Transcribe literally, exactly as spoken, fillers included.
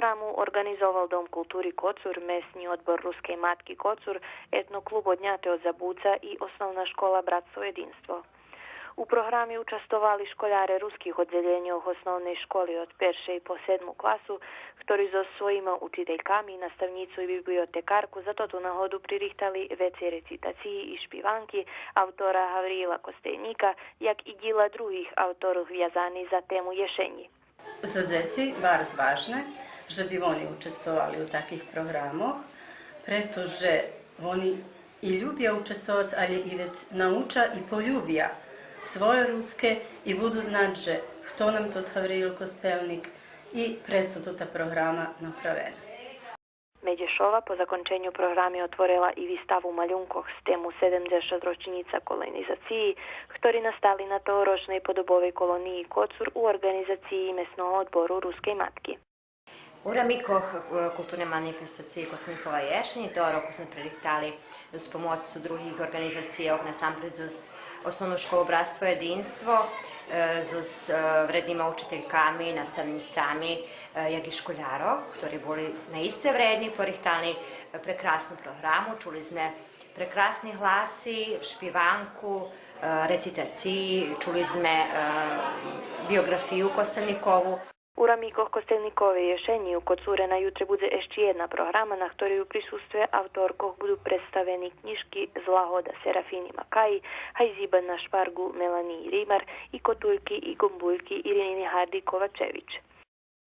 Програму орґанизовал Дом култури Коцур, Месни одбор Рускей матки Коцур, Етно клуб Одняте од забуца и Основна школа Братство єдинство. У програми участвовали школяре руских оддзелєньох основней школи од першей по седму класу, хтори зоз своїма учительками, наставнїцу и библиотекарку за тоту нагоду пририхтали вецей рецитациї и шпиванки автора Гавриїла Костельника, як и дїла других авторох вязани за тему єшенї. За дзеци барз важне же би вони учествовали у таких програмох, прето же вони и любя учествовац, алє и вец науча и полюбя свойо руске и буду знац же хто нам тот Гавриїл Костельник и прецо тота програма направена. Медєшова по законченю програми отворела и виставу малюнкох з тему седемдзешат рочнїца колонизациї, хтори настали на тогорочней подобовей колониї Коцур у орґанизациї Месного одбору Рускей матки. У рамикох, е, културней манифестациї Костельникова єшень того року зме пририхтали з помоцу других орґанизацийох, насампред з Основну школу Братство єдинство, е, з, з, е, вреднима учительками, наставнїцами, е, як и школярох, хтори були наисце вредни, порихтали, е, прекрасну програму. Чули зме прекрасни гласи, шпиванку, е, рецитациї, чули зме, е, биоґрафию Костельникову. У рамикох Костельниковей єшенї у Коцуре на ютре будзе ище єдна програма, на хторей у присустве авторкох буду представени кнїжки Злагода Серафини Макаї, Гайзибан на шпарґу Меланиї Римар и Котульки и ґомбульки Ирини Гарди Ковачевич.